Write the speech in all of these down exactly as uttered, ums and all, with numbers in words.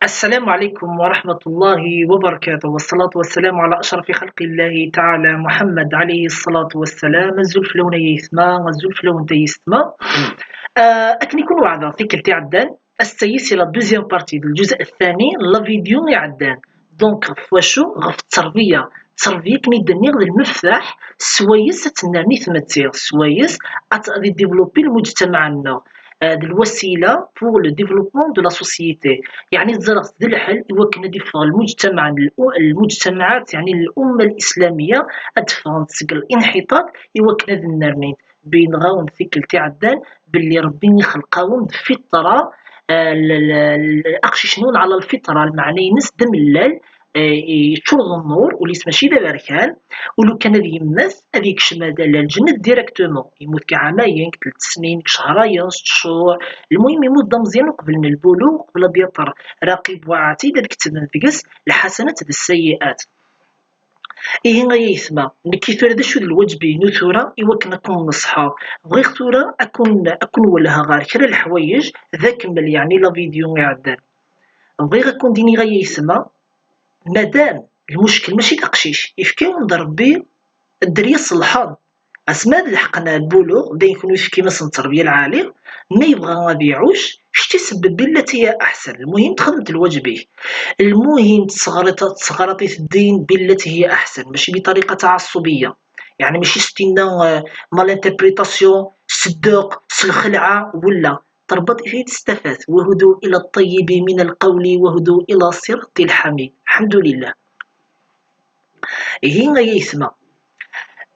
السلام عليكم ورحمة الله وبركاته، والصلاة والسلام على أشرف خلق الله تعالى محمد عليه الصلاة والسلام. Azul fell-awen ay aytma, azul fell-awen ay yessetma. Ah, akken i kun-weɛdeɣ tikkelt iɛeddan, ass-a-yi c'est la deuxième partie, le juz'a thani, la vidéo iɛeddan. Donc, ɣef wacu? Ɣef tterbiya. Tterbiya, akken i d-nniɣ, d lmeftaḥ, swayes ad tennerni tmetti, swayes ad, ad idéveloppi lmujtamaɛ-nneɣ. Ah, d lwasila pour le développement de la société. Yeɛni, ẓriɣ-t d lḥel i wakken ad iffeɣ lmujtamaɛ n l-, lmujtamaɛat, yeɛni, l-umma l-islamiyya, ad d-ffɣent seg l'inḥiṭaṭ i wakken ad nnernint. Bayyneɣ-awen tikkelt iɛeddan belli Rebbi ixleq-awen-d fitra, ah, l-, l-, l-, aqcic-nwen ɛla lfitra, lmeɛna-ines d amellal, eh, yeččur d nnur, ul-is mačči d aberkan, u lukan ad yemmet, ad yekcem ar, ar lǧennet directement. Yemmut deg ɛamayen, deg telt snin, deg cehrayen, sett ccuṛ. Lmuhim, yemmut d ameẓyan uqbel n lbuluɣ, uqbel ad d-yaṭer Raqib wa Ɛatid, ad ketben deg-s lḥasanat d sseyyi'at. Ihi ay aytma, nekki tura d acu d lwaǧeb-inu tura i wakken ad ken-neṣḥeɣ? Bɣiɣ tura ad ken-, ad ken-welheɣ ɣer kra leḥwayeǧ d akemmel, yeɛni la vidéo iɛeddan. Bɣiɣ ad ken-d-iniɣ ay aytma, madam, lmuckel mačči d aqcic, yefka-yawen-d Rebbi dderya ṣelḥen. Asma d lḥeqq n lbuluɣ, d ayen kunwi tefkim-asen tterbiya lɛali, ma yebɣa ad iɛuc, kečč isebbeb billati hiya aḥsen. Lmuhim, txedmeḍ lwaǧeb-ik. Lmuhim, tesseɣraḍ, tesseɣraḍ-it ddin billati hiya aḥsen, mačči biṭariqa taɛeṣṣubiyya. Yeɛni mačči s tinna, eh, mal interprétation, s ddeq, s lxelɛa, wella. Terbeḍ-it s tafat. Wahdu ila ṭṭayibi min lqawli wahdu ila ṣirati lḥamid. Lḥemdulillah. Ihi ay aytma,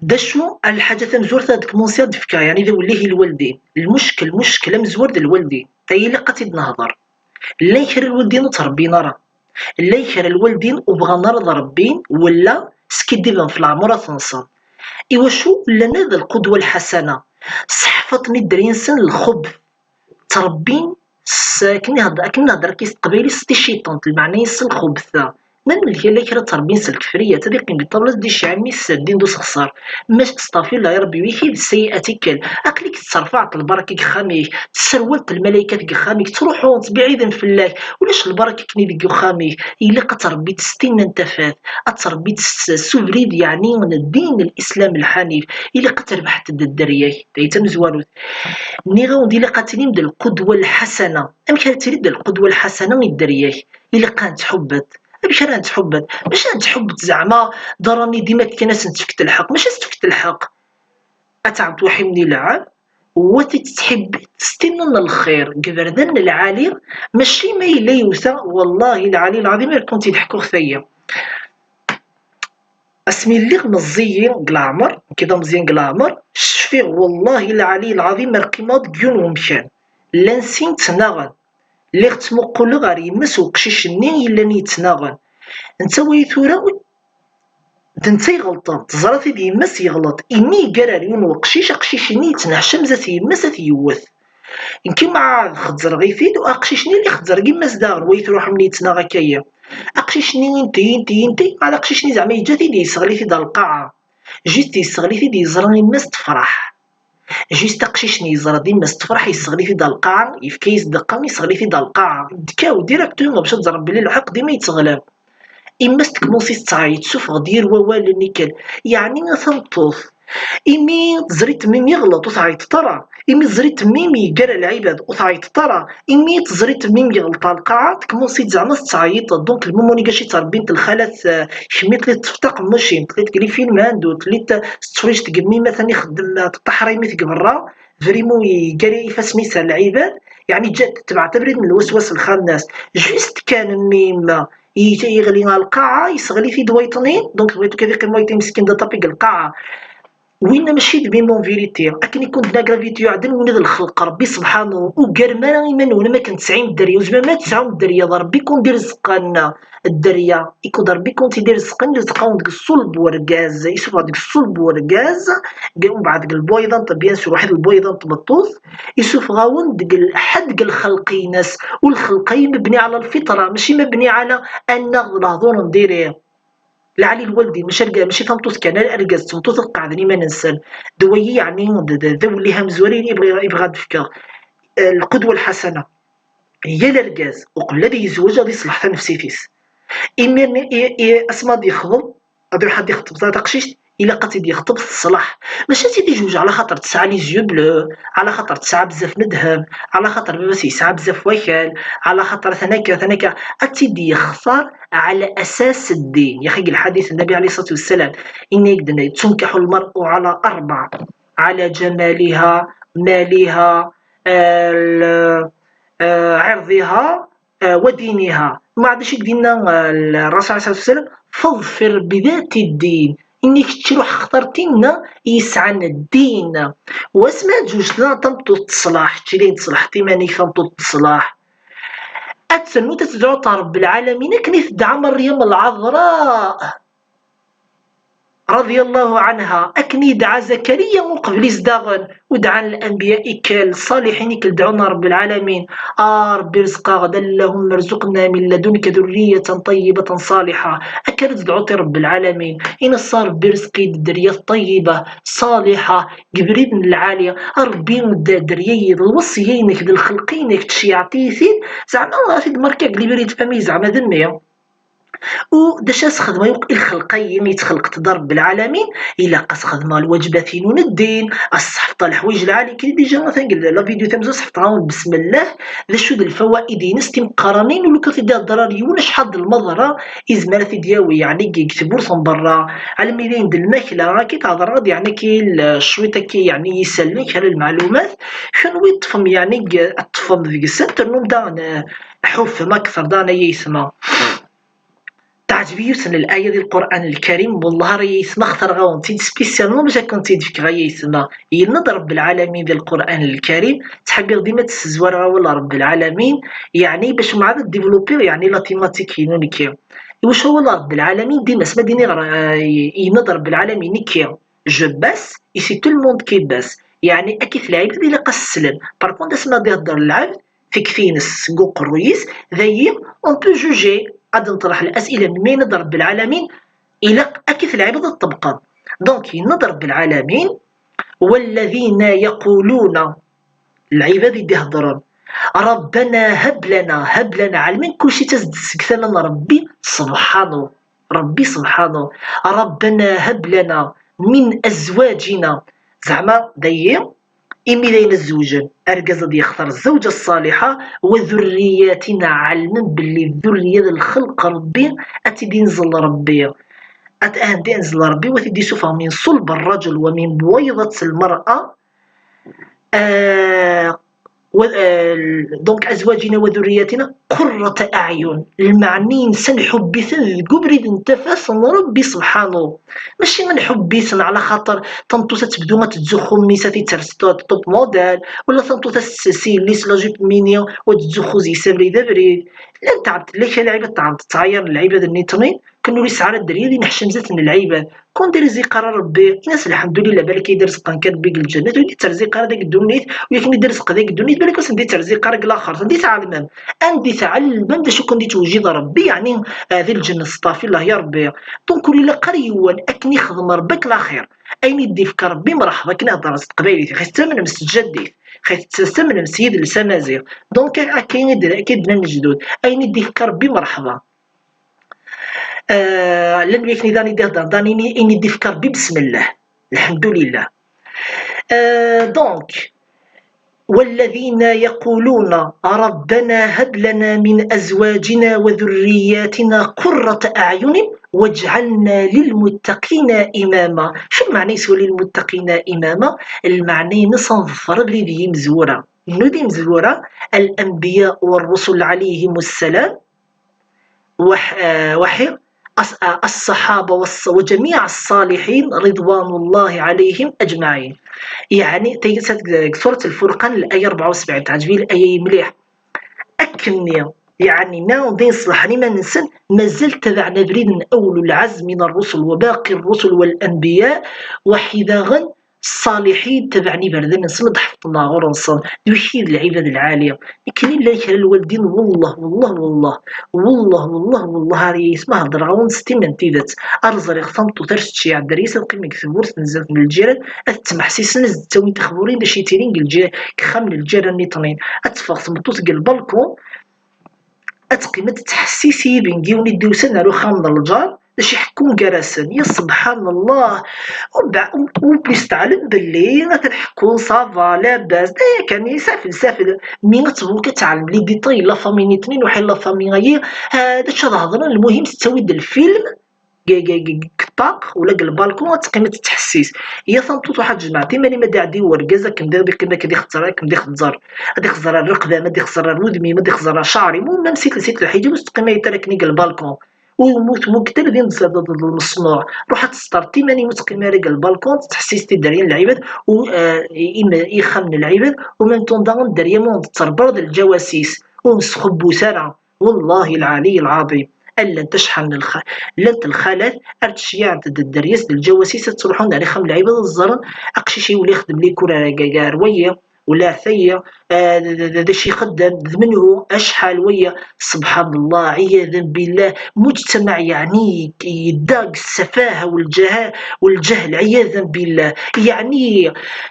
d acu a lḥaǧa tamezwarut ad kmunsiɣ d-fkeɣ, yeɛni d awellih i lwaldin? Lmuckel, lmuckel amezwar d lwaldin. Ay ilaq ad t-id-nehḍer. Llan kra n lwaldin ur ttrebbin ara. Llan kra n lwaldin ur bɣan ara ad rebbin, wella skiddiben f leɛmer ad tenṣen. Iwacu? Llan d lqudwa lḥasana. Seḥfaḍen i dderya-nsen lxubth. Ttrebbin s, akken ihedder, akken nehder akka s teqbaylit, s ticiṭent, lmeɛna-is s lxubth. Ma nella kra ttrebbin s lkefriyat, ad iqqim deg ṭṭabla, ad d-icɛel mmi-s ddin d usexṣar. Ma stafillah ya Rebbi, wiki d seyyi'at ikkel. Aql-ik tettserfaɛeḍ lbaraka deg uxxam-ik, tesserwaleḍ lmalaykat deg uxxam-ik, ttruḥun, ttbiɛiden fell-ak. Ulac lbaraka akken deg uxxam-ik. Ilaq ad tṛebbiḍ s tinna n tafat, ad tṛebbiḍ s, s ubrid, yeɛni n ddin n Lislam lḥanif. Ilaq ad terbeḥ dderya-k. D ay tamezwarut. Nniɣ-awen-d ilaq ad tilim d lqudwa lḥasana. Amek ara tiliḍ d lqudwa lḥasana i dderya-k? Ilaq ad nettḥubbet. Amek ara nettḥubbet? Mačči ad nettḥubbet zeɛma d aṛami dima kan ad sen-tefkeḍ lḥeqq. Mačči ad sen-tefkeḍ lḥeqq. Ad tɛawed waḥi-m di lɛam, u ad t-tettḥibbiḍ s tinna n lxir, deg iberdan n lɛali, mačči ma yella yewta, wallahi lɛali lɛaḍim ar kent-id-ḥkuɣ tagi. Asmi lliɣ meẓẓiyi deg leɛmer, nekki d ameẓyan deg leɛmer, cfiɣ wallahi lɛali lɛaḍim ar qqimeɣ deg yiwen wemkan. Llan sin ttnaɣen. Lliɣ ttmuquleɣ ɣer yemma-s uqcic-nni yellan yettnaɣen. Netta wayi tura, d netta iɣelṭen, teẓra-t-id yemma-s yeɣleṭ. Imi yeggar ar yiwen weqcic, aqcic-nni yettneḥcam zdat yemma-s ad t-yewwet. Nekki ma ad xezzreɣ-it-id, aqcic-nni li xezzreɣ yemma-s daɣen, wayi truḥ mni yettnaɣ akka-yi. Aqcic-nni inti, inti, inti, ma d aqcic-nni zeɛma yeǧǧa-t-id yesseɣli-t-id ar lqaɛa. Juste yesseɣli-t-id, yeẓra yemma-s tefreḥ. Juste aqcic-nni yeẓra-d yemma-s tefreḥ, yesseɣli-t-id ar lqaɛa, yefka-yas ddeqqa, yesseɣli-t-id ar lqaɛa. Dkaw, direct, bac ad ẓren belli lḥeqq dima yettɣlab. Yemma-s tekmuṣ-it tettɛeyyiḍ, tessufeɣ-d yir wawalen ikal. Yeɛni a tameṭṭut, imi teẓriḍ mmi-m yeɣleḍ ur tɛeyyiḍeḍ ara. Imi teẓriḍ mmi-m yeggar lɛibad ur tɛeyyiḍeḍ ara. Imi teẓriḍ mmi-m yeɣleḍ ar lqaɛa, tekmuṣ-it zeɛma tettɛeyyiḍ. Donc, lmumuni gac i ttrebbint lxalat, eh, kemmi tliḍ teṭṭef taqemmucin, tliḍ tgli film ando, tliḍ tettfriǧ tgemmi ma tani ixeddem, eh, teṭṭaḥra imi teg berra. Vraiment yeggar ifassen-is ar lɛibad, yeɛni ǧǧa-t, tebɛet abrid n lweswas lxannas. Juste kan mmi-m yeɣli ar lqaɛa, yesseɣli-t-id wayeṭnin, donc tebɣiḍ kan ad yeqqim wayeṭnin meskin d aṭapi deg lqaɛa. Winna mačči d mmi-m en vérité. Akken i kun-d-nniɣ la vidéo iɛeddan, winna d lxelq Rebbi subḥanu. Ur ggarem ara iman-nwen am akken tesɛim dderya, ur tezmirem ara ad tesɛum dderya, d Rebbi i kun-d-irezqen. Dderya, ikud Rebbi i kun-tt-id-irezqen, irezq-awen deg ṣṣulb n urgaz, isuffeɣ deg ṣṣulb n urgaz, deg, umbeɛd deg lbuyḍa n t-, bien sûr, waḥed lbuyḍa n tmeṭṭut, isuffeɣ-awen deg l-, ḥedd deg lxelq-ines, u lxelq-ayi mebni ɛla lfitra, mačči mebni ɛla annaɣ d lehdur n diri. Lɛali lwaldin, mačči argaz, mačči tameṭṭut kan, ala argaz d tmeṭṭut ad qeɛden iman-nsen. D wayi, yeɛni, d, d, d awellih amezwaru i bɣiɣ, i bɣiɣ ad d-fkeɣ. Eh, lqudwa lḥasana. Yal argaz, uqbel ad yezweǧ, ad iṣleḥ tanefsit-is. Imir-nni, i, i, asma ad yexḍeb, ad iruḥ ad yexṭeb ta-, taqcict, ilaq ad tt-id-yexṭeb s ṣṣlaḥ. Mačči ad tt-id-yezweǧ ɛla xaṭer tesɛa les yeux bleus, ɛla xaṭer tesɛa bezzaf n ddheb, ɛla xaṭer baba-s yesɛa bezzaf wakal, ɛla xaṭer atan akka, atan akka. Ad tt-id-yextar ɛla asas ddin. Yaxi deg lḥadit n Nnabi ɛalayhi ṣṣalatu wassalam, inna-yak-d: "Tunkaḥu lmar'atu ɛla arbaɛ, ɛla ǧamaliha, maliha, eh, l-, eh, ɛirḍiha, eh, wa diniha." Mbeɛd acu i d-yenna, eh, Rrasul ɛalayhi ṣṣalatu wassalam? "Faḍfir bidati ddin." Ini kečč ruḥ xtar tinna yesɛan ddin. Wasmi ad tǧuǧ tella tameṭṭut teṣlaḥ, kečč dayen teṣlaḥeḍ iman-ik tameṭṭut teṣlaḥ. Ad ternu ad tedɛu ɣer Ṛebbi lɛalamin akken i tedɛa Meryem lɛaḍra. Raḍiyallahu ɛanha, akken i yedɛa Zakariya uqbel-is daɣen, u dɛan lanbiya ikal ṣaliḥin i k-dɛun a Ṛebbi lɛalamin: "A Ṛebbi, ṛezq-aɣ-d, Allahumma rzuqna min ladunka dhurriyatan tayyibatan ṣaliḥa." Akka ara tedɛuḍ i Ṛebbi lɛalamin, in-as: "A Ṛebbi, ṛezq-iyi-d dderya ṭayyiba, ṣaliḥa, deg ubrid n lɛali. A Ṛebbi, d dderya-yi, d lweṣya-inek, d lxelq-inek, tceyɛeḍ-iyi-t-id, zeɛma ad t-id-merkeɣ deg librid fami, zeɛma d mmi." U d acu ad sxedmeɣ akk i lxelq-agi mi tt-xelqeɣ d Ṛebbi lɛalamin? Ilaq ad sxedmeɣ lwaǧbat-inu n ddin, ad sseḥfḍeɣ leḥwayeǧ lɛali. Kri dija atan deg la vidéo tamezwarut sseḥfḍeɣ-awen besmellah d acu d lfawaid-ines timeqqranin, u lukan t-id-ihedder ar yiwen acḥal d lmeḍra izmer ad t-id-yawi, yeɛni deg, deg tmurt n berra, almi d ayen d lmakla, akka i thedreḍ, yeɛni akka i l-, cwiṭ akka, yeɛni isallen, kra n lmeɛlumat, kenwi ṭṭfem, yeɛni deg, ṭṭfem deg-sen, ternum daɣen, eh, ḥufem akteṛ daɣen ay aytma. Teɛǧeb-iyi yiwet n laya di Lqur'an Lkarim, wellah ara yaytma xtareɣ-awen-tt-id spécialement bac ad kent-tt-id-fkeɣ a yaytma. Yenna-d Ṛebbi lɛalamin di Lqur'an Lkarim, ttḥibbiɣ dima ad d-ssezwareɣ awal n Ṛebbi lɛalamin, yeɛni bac mɛad ad développiɣ, yeɛni la thématique-inu nekki. Iwacu awal n Ṛebbi lɛalamin dima asma d-iniɣ, eh, yenna-d Ṛebbi lɛalamin nekki, je baisse et c'est tout le monde qui baisse. Yeɛni akkit lɛibad ilaq ad s-slen. Par contre, asma d-ihedder lɛebd, tikti-ines seg uqerruy-is, dayi on peut juger, ad neṭrḥ l'as'ila, melmi yenna-d Ṛebbi lɛalamin, ilaq akkit lɛibad ad ṭṭebqen. Donc, yenna-d Ṛebbi lɛalamin: "والذين يقولون", lɛibad i d-iheddren, "ربنا هب لنا", هب لنا, ɛelmen kulci ttazed seg tala n Ṛebbi, subḥanu, Ṛebbi subḥanu, "ربنا هب لنا من أزواجنا", zeɛma dayi, imi d ayen ad zewǧen, argaz ad yextar zzawǧa ṣṣaliḥa, "وذرياتنا", ɛelmen belli ddurriya d lxelq Ṛebbi, ad tt-id-inzel Ṛebbi. Ad, ad d-inzel Ṛebbi, wa t-id-isufeɣ من صلب الرجل ومن بويضة المرأة. Ah, wa-, ah, donc, "أزواجنا وذرياتنا قرة أعين", lmeɛna-ines ad nḥubb-iten deg ubrid n tafat n Ṛebbi subḥanu. Mačči ad nḥubb-iten ɛla xaṭer tameṭṭut ad tebdu ad tettzuxxu mmi-s ad t-id-ters top, top modèle, wala tameṭṭut ad tessers i yelli-s la jupe mini u ad tettzuxxu zeg-s abrid abrid. Llant ɛad, tella kra lɛibad tɛad tettɛayar n lɛibad-nni tnin, ken ur yesɛa ara dderya di neḥcam zdat n lɛibad. Kun d irziq ara Ṛebbi, in-as: "Lḥemdulillah, balak i d-irezqen kan Ṛebbi deg lǧennet, ur d-itterziq ara deg ddunit, u yakan i d-irezq deg ddunit, balak ur sen-d-itterziq ara deg laxert." Anda i tɛelmem? Anda i tɛelmem d acu kun d-ittwejjid Ṛebbi, yeɛni, ah, di lǧennet, stafi llah ya Ṛebbi. Donc, ur ilaq ara yiwen akken ixdem Ṛebbi akk laxir. Ayen i d-ifka Ṛebbi mṛeḥba, akken i heddren s teqbaylit, xi tettamnem s tjaddit, xi tettamnem s yidles amaziɣ. Donc, akka i d-, akka i d-nnan lejdud, ayen i d-ifka Ṛebbi mṛeḥba. Ah, llan wakken i d-, i d-ihedren, dan ini, ini d-ifka Ṛebbi besmellah. Lḥemdulillah. Ah, donc, "والذين يقولون ربنا هب لنا من أزواجنا وذرياتنا قرة أعين واجعلنا للمتقين إماما". Acu lmeɛna yeswa "للمتقين إماما"? Lmeɛna-ines ad neḍfer abrid n yimezwura. Menhu d imezwura? الأنبياء والرسل عليهم السلام. وح-، آه، وحي أص-، آه، الصحابة والص-، وجميع الصالحين رضوان الله عليهم أجمعين. Yeɛni, tagi, deg Surat Lfurqan, laya rebɛa u sebɛin, teɛǧeb-iyi laya-yi mliḥ. Akkenni, yeɛni, ma d ayen ṣelḥen iman-nsen, mazal tabaɛen abrid n أولو العزم من الرسل وباقي الرسل والأنبياء, waḥi daɣen ṣṣaliḥin, tabaɛen iberdan-nsen, ad ḥefḍen ɣur-nsen. D wiki d lɛibad lɛali. Nekkini llan kra n lwaldin, wellah, wellah, wellah, wellah, wellah, wellah, ar yis ma heddreɣ-awen s tinna n tidet. Ar ẓriɣ tameṭṭut ar teččiɛ dderya-s, ad qqimen deg tewwurt n zdat n lǧiran, ad ttmeḥsisen, ad d-ttawin tixburin d acu yettilin deg lǧi-, deg uxxam n lǧiran-nniṭnin. Ad teffeɣ tmeṭṭut deg lbalkun, ad teqqim ad tettḥessis i yibengiwen i d-yusan ar uxxam n lǧar, d acu i ḥekkun gar-asen. Ya subḥan Allah! Au plus teɛlem belli atan ḥekkun ça va, labas, d aya kan, safel, safel. Mi ad tebɣu ad teɛlem les détails n la famille-nni-tnin, uḥil la famille-ayi, ah, d acu ad hedren, lmuhim tettawi-d lfilm, deg, deg, deg, deg ṭṭaq, ula deg lbalkun, ad teqqim ad tettḥessis. Ya tameṭṭut, ruḥ ad tjemɛeḍ iman-im, ad iɛeddi urgaz, akken d, ad iqqim, ad ixeẓẓer, akken d ixeẓẓer. Ad ixeẓẓer ar rreqba-m, ad ixeẓẓer ar wudem-im, ad ixeẓẓer ar cɛer-im, u même si telsiḍ lḥijab, ur teqqim ara akken deg lbalkun. U mu tmuget ara din tzerdeḍ d lmeṣnuɛ. Ruḥ ad tesṭerḍeḍ iman-im, ur teqqim ara deg lbalkun, tettḥessis tidderya n lɛibad, u, eh, im-, ixxamen n lɛibad, u même temps daɣen dderya-m ur d-tterbeṛ d lǧawasis, ur nesxubbut ara. Wallahi lɛali lɛaḍim, llant acḥal n lxa-, llant lxalat ar d-ceyyɛent-d dderya-s d lǧawasis, ad ttruḥun ar ixxam n lɛibad ad ẓren aqcic-iw la ixeddem les cours ar, ar, ar wayi, ula ar tayi, ah, d, d, d, d acu ixeddem, d menhu, acḥal waya, subḥan Allah, ɛiyadan billah, mujtamaɛ, yeɛni, yedda deg ssafaha u lǧaha-, u lǧahl, ɛiyadan billah, yeɛni,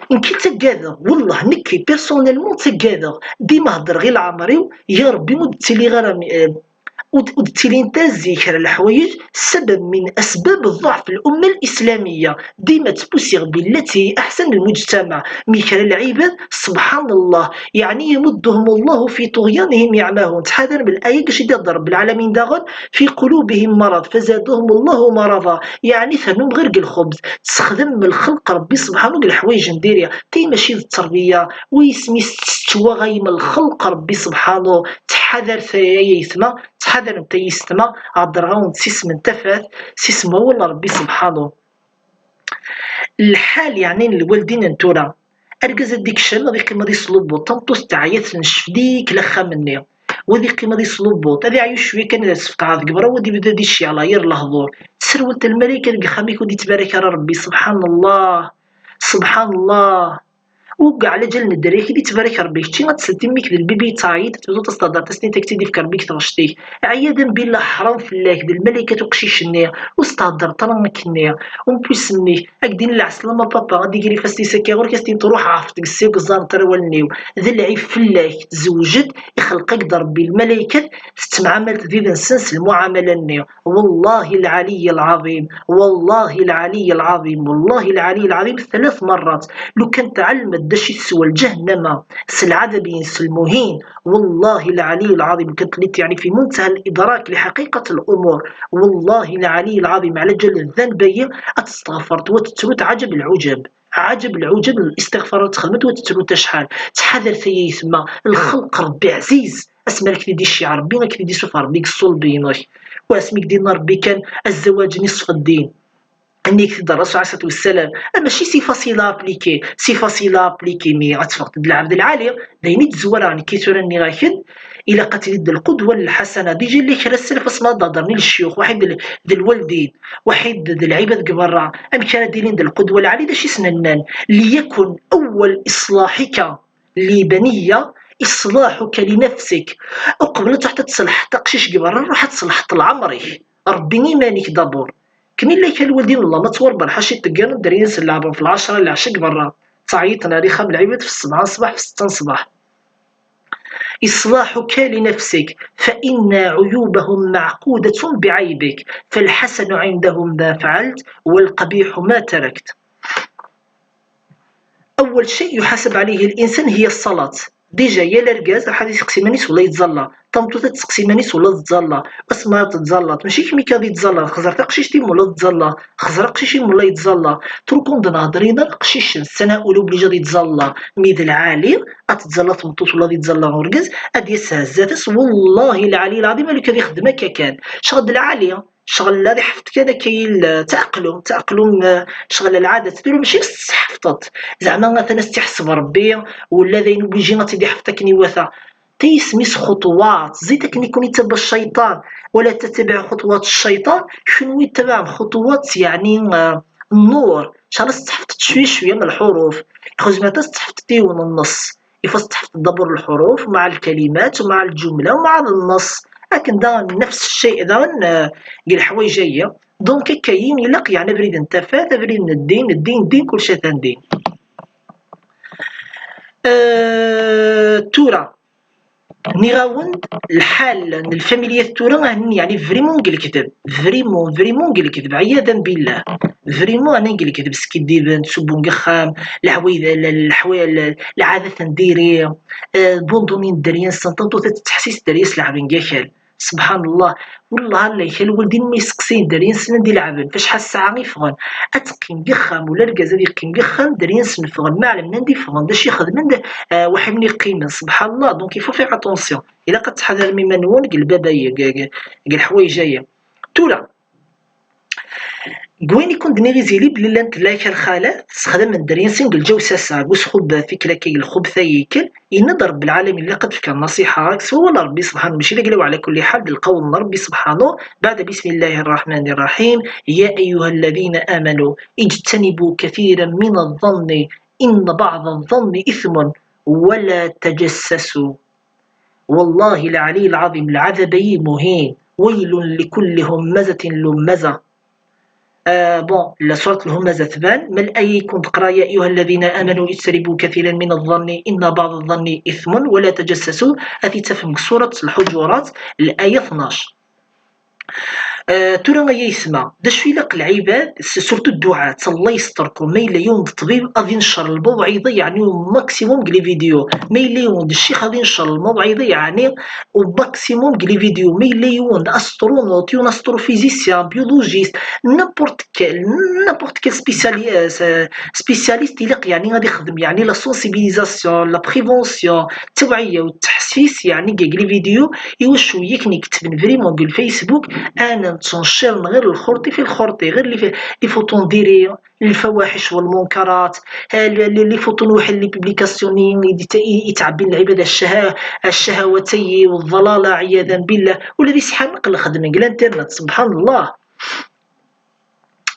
nekki ttaggadeɣ, wellah, nekki, personnellement, ttaggadeɣ, dima heddreɣ i leɛmer-iw, ya Rebbi, ur d-ttiliɣ ara mi-, eh, ur d-, ur d-ttilint ara zik kra leḥwayeǧ, ssabab min asbab ḍḍeɛf الأمة الإسلامية. Dima ttbusiɣ billati aḥsan lmujtamaɛ, mi kra lɛibad, subḥan Allah, yeɛni يمدهم الله في طغيانهم يعمهون. Ttḥadar belli aya acu i d-ihder Rebbi lɛalamin daɣen, في قلوبهم مرض فزادهم الله مرضا. Yeɛni ternum ɣir deg lxubz, tessexdamem lxelq Rebbi subḥanu deg leḥwayeǧ n diri. Ti mačči d tterbiya, wi isem-is tettwaɣayem lxelq Rebbi subḥanu. Ttḥadaret ay aytma, ttḥadaremt ay yessetma, heddreɣ-awen-d s isem n tafat, s isem n wawal n Rebbi subḥanu. Lḥal, yeɛni, n lwaldin n tura. Argaz ad d-ikcem, ad iqqim ad islubbuḍ, tameṭṭut teɛya, tencef deg laxxam-nni. Wa ad iqqim ad islubbuḍ, ad iɛyu cwiya kan, ad as-tfeqɛeḍ deg berra, wa ad ibda ad iceyyeɛ yir lehdur. Tesserwel-t lmalayka deg uxxam-ik, ur d-ittbarak ara Rebbi, subḥan Allah, subḥan Allah. Ur ɛla ǧal n dderya-k i d-ittbarak Rebbi, kečči ad teslet i mmi-k d lbibi yettɛeyyiḍ, ad tebduḍ ad s-thedreḍ, ad s-tiniḍ ad k-tt-id-ifk Rebbi deg tɣect-ik. Ɛiyadan billah, ḥram fell-ak, d lmalaykat uqcic-nni, ur s-theddreḍ ara akkenni. En plus mmi-k, ad k-d-yini lɛeslama papa, ad d-iger ifassen-is akka ɣur-k, ad s-tiniḍ ruḥ ɛfeḍ deg-s, ur ẓẓarent ara wallen-iw. D lɛib fell-ak, tzewǧeḍ, ixleq-ak-d Rebbi lmalaykat, tettemɛamaleḍ yid-sen s lmuɛamala-nni. Wallahi lɛaliy lɛaḍim, wallahi lɛaliy lɛaḍim, wallahi lɛaliy lɛaḍim, ثلاث مرات. Lukan tɛelmeḍ d acu i teswa lǧahennama s lɛadab-ines lmuhin, wallahi lɛaliy lɛaḍim, lukan telliḍ yeɛni fi muntaha lidrak liḥaqiqat lumur, wallahi lɛaliy lɛaḍim, ɛla ǧal ddenb-ayi ad testeɣfreḍ wa tettruḍ ɛǧab lɛuǧab. Ɛǧab lɛuǧab n listiɣfar ad txedmeḍ wa tettruḍ acḥal. Ttḥadaret ay aytma, lxelq Rebbi ɛziz. Asmi ara k-t-id-iceyyeɛ Rebbi, ad k-t-id-isuffeɣ Rebbi deg ṣṣulb-inek. Wa asmi k-d-yenna Rebbi kan, azzawaǧ nisf ddin. Nnig-t-id Ṛṛasul ɛalayhi ṣṣalatu wesslam. Ah, mačči c'est facile à appliquer, c'est facile à appliquer, mais ad teffɣeḍ d lɛebd lɛali, d ayen i d-zwareɣ nekki tura nniɣ-ak-d, ilaq ad tiliḍ d lqudwa lḥasana. Déjà, yella kra n sself asmi ad d-heddren i lecyux, waḥid d l-, d lwaldin, waḥid d lɛibad deg berra, amek ara d-ilin d lqudwa lɛali, d acu i sen-nnan? ليكن أول إصلاحك لبنية إصلاحك لنفسك. Uqbel ad truḥeḍ ad tselḥeḍ aqcic deg berra, ruḥ ad tselḥeḍ leɛmer-ik. Rebbi iman-ik d'abord. Kem illa kan lwaldin n Allah, ma ttwarban ḥaca iṭeggan, ad d-rrin s leɛber f lɛecra, lɛecra deg berra. Ttɛeyyiḍen ar ixxam lɛibad f ssebɛa n ṣṣbeḥ, f ssetta n ṣṣbeḥ. إصلاحك لنفسك، فإن عيوبهم معقودة بعيبك، فالحسن عندهم ما فعلت، والقبيح ما تركت. أول شيء يحاسب عليه الإنسان هي الصلاة. Déjà, yal argaz ruḥ ad iseqsi iman-is wala yettẓalla. Tameṭṭut ad tseqsi iman-is wala tettẓalla. Asma ara tettẓallaḍ, mačči kemm kan i tettẓallaḍ. Xẓer taqcict-im wala tettẓalla. Xẓer aqcic-im wala yettẓalla. Trukum d-nehder-in ara aqcicen. Ssana ula obligé ad yettẓalla. Mi d lɛali, ad tettẓalla tmeṭṭut wala ad yettẓalla urgaz, ad d-yas zdat-s, wallahi lɛali lɛaḍim, alu kan ixdem akka kan. Ccɣel d lɛali. Ccɣel ad iḥfeḍ kan akka yil, ttɛeqlum, ttɛeqlum, eh, ccɣel lɛadat, tura mačči s tḥefḍeḍ. Zeɛma atan ad s-tt-iḥseb Rebbi, wala d ayen obligé ad tt-id-iḥfeḍ akken iwata. Ti isem-is xuṭuwat, ẓid akken ikun ittaba cciṭan, ولا تتبعوا خطوات الشيطان, kenwi ttabaɛem xuṭuwat, yeɛni, eh, nnur, Nchallah s tḥefḍeḍ cwiya cwiya n lḥuruf. Xuzmat s tḥefḍeḍ yiwen n nneṣ. Ifas tḥefḍeḍ dabur lḥuruf, مع الكلمات, مع الجملة, مع النص. Akken daɣen nefs cci daɣen, eh, deg leḥwayeǧ-agi. Donc, akka-yi ilaq, yeɛni, abrid n tafat, abrid n ddin, ddin, ddin, kullec atan din. Eh, tura, nniɣ-awen-d lḥal n lfamilya tura, ahen, yeɛni, vraiment deg lekdeb, vraiment, vraiment deg lekdeb, ɛiyadan billah. Vraiment, ahen, deg lekdeb, skiddiben, tsubbun deg axxam, leḥway-, le-, leḥway-, le-, lɛadat n diri, eh, bundunin dderya-nsen, tameṭṭut ad tettḥessis dderya-s leɛben deg akal. Subḥan Allah. Wellah, Allah ikal waldin ma yesteqsayen dderya-nsen anda i leɛben, f acḥal ssaɛa i ffɣen. Ad teqqim deg axxam, ula argaz ad yeqqim deg axxam, dderya-nsen ffɣen, ma ɛelmen anda i ffɣen, d acu i xedmen, d, eh, waḥimni qqimen. Subḥan Allah, donc il faut faire attention. Ilaq ad tḥadrem iman-nwen deg lbab-agi, deg, deg, deg leḥwayeǧ-agi. Tura, deg wayen i kun-d-nniɣ izili belli llant lak lxalat, ssexdamen dderya-nsen deg lǧawsasa, deg usxubbet, ikel akka, deg lxubta, ikel, yenna-d Rebbi lɛalamin, ilaq ad d-fken nṣiḥa, s wawal n Rebbi subḥanu, mačči d aglaw ɛla kulli ḥal, d lqawl n Rebbi subḥanu, بعد بسم الله الرحمن الرحيم، يا أيها الذين آمنوا اجتنبوا كثيرا من الظن إن بعض الظن إثم ولا تجسسوا. والله العلي العظيم, lɛadab-agi muhin. ويل لكل همزة لمزة. Euh, bon, la surat Lhumaza tban, ma l'aya i kun-d-teqra, يا أيها الذين آمنوا اجتنبوا كثيرا من الظن إن بعض الظن إثم ولا تجسسوا, ad t-id-tafem deg surat Lḥuǧurat, l'aya tnac. Euh, tura ay aytma, d acu ilaq lɛibad, s-, surtout dduɛat, Allah yesṭerkum, ma yella yiwen d ṭṭbib, ad incer lmawɛiḍa, yeɛni, au maximum deg les vidéos. Ma yella yiwen d ccix, ad incer lmawɛiḍa, yeɛni, au maximum deg les vidéos. Ma yella yiwen d astronaute, yiwen astrophysicien, biologiste, n'importe quel, n'importe quel spéciali-, euh, spécialiste, ilaq, yeɛni, ad ixdem, yeɛni, la sensibilisation, la prévention, ttawɛiya u ttḥessis, yeɛni, deg les vidéos, iwacu yak neketben vraiment deg Facebook, ad nettnecciren ɣir lxurṭi fi lxurṭi, ɣir les, les photos n diri, lfawaḥic walmunkarat, eh, les, les, les photos n waḥed, les publications-nni i d-, i, i ttɛebbin lɛibad, acaha-, acahawat-agi, والضلالة, عياذا بالله, ula d isḥaneq lxedmen deg l'internet, subḥan Allah.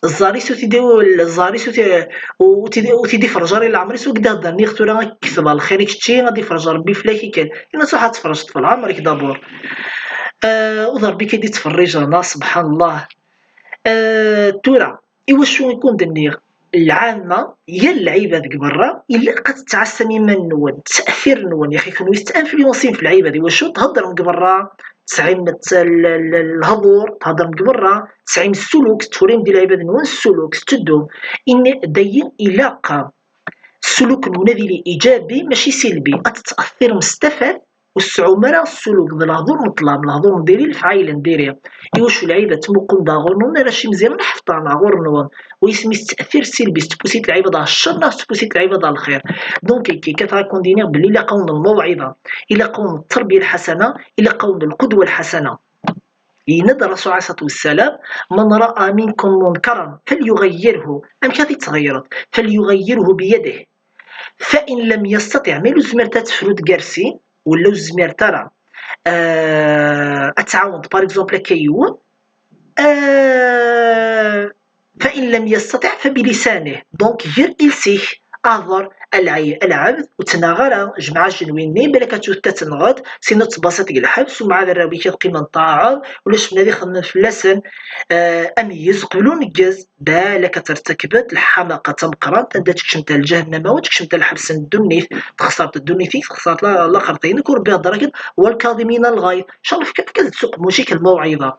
Ẓẓar-is ur t-id-, ẓẓar-is ur t-, ur t-id-, ur t-id-ifṛeǧ ara i leɛmer-is, ur k-d-ihedder, nniɣ tura ad k-ketbeɣ lxir i kečči, ad ifṛeǧ Rebbi fell-ak, i kan. Yenna-as: "Ruḥ ad tfeṛǧeḍ f leɛmer-ik d'abord. Eh, uḍ Rebbi kan i d-ittfeṛṛiǧen, ah, subḥan Allah." Eh, tura, iwacu i kun-d-nniɣ? Lɛamma, yal lɛibad deg berra, ilaq ad tettɛassam iman-nwen, tta'tir-nwen, yaxi kunwi tettinfluensim f lɛibad, iwacu theddrem deg berra, tesɛim t-, l-, l-, lehdur, theddrem deg berra, tesɛim ssuluk, tettwurim di lɛibad-nwen ssuluk, tetteddum. Ini, dayi ilaq ssuluk-nwen ad yili ijabi, mačči silbi, ad tetta'tirem s tafat, ur tseɛɛum ara ssuluk d lehdur n ṭṭlam, lehdur n diri, lefɛayel n diri. Iwacu lɛibad ttmuqqulen-d ɣur-nwen, arrac imezyanen ḥefḍen ɣur-nwen. U isem-is tetta'tir silbi, s tpusit lɛibad ɣer ccer neɣ s tpusit lɛibad ɣer lxir. Donc, akka, kat ɣa kun-d-iniɣ belli ilaq-awen lmawɛiḍa, ilaq-awen tterbiya lḥasana, ilaq-awen lqudwa lḥasana. Yenna-d Ṛṛasul ɛalayhi ṣṣalatu wassalam: "من رأى منكم منكرا فليغيره." Amek ad t-tɣeyyreḍ? "فليغيره بيده. فإن لم يستطع", ma ur tezmireḍ ad tefruḍ gar sin, wala ur tezmireḍ ara, euh, ad tɛawneḍ, par exemple, akka yiwen, euh, "فإن لم يستطع فبلسانه." Donc, ger iles-ik, hder, a lɛi-, a lɛebd, ur ttnaɣ ara, jmeɛ ajenwi-nni, balak ad tt-, ad tenɣeḍ, sin ad tbaṣiḍ deg lḥebs, umɛad arraw-ik ad qqimen ṭṭaɛen, ulac win ad ixedmen fell-asen, eh, ameyyez qbel uneggez, balak ad tertakbeḍ lḥamaqa tameqqrant, anda tekcem ar lǧahennama, u tekcem ar lḥebs n ddunit, texṣert ddunit-ik, texṣert la-, laxert-inek, u Rebbi ihedder-ak-d, "والكاظمين الغيظ." Ncallah fkan-ak ad tsuq mujik lmawɛiḍa.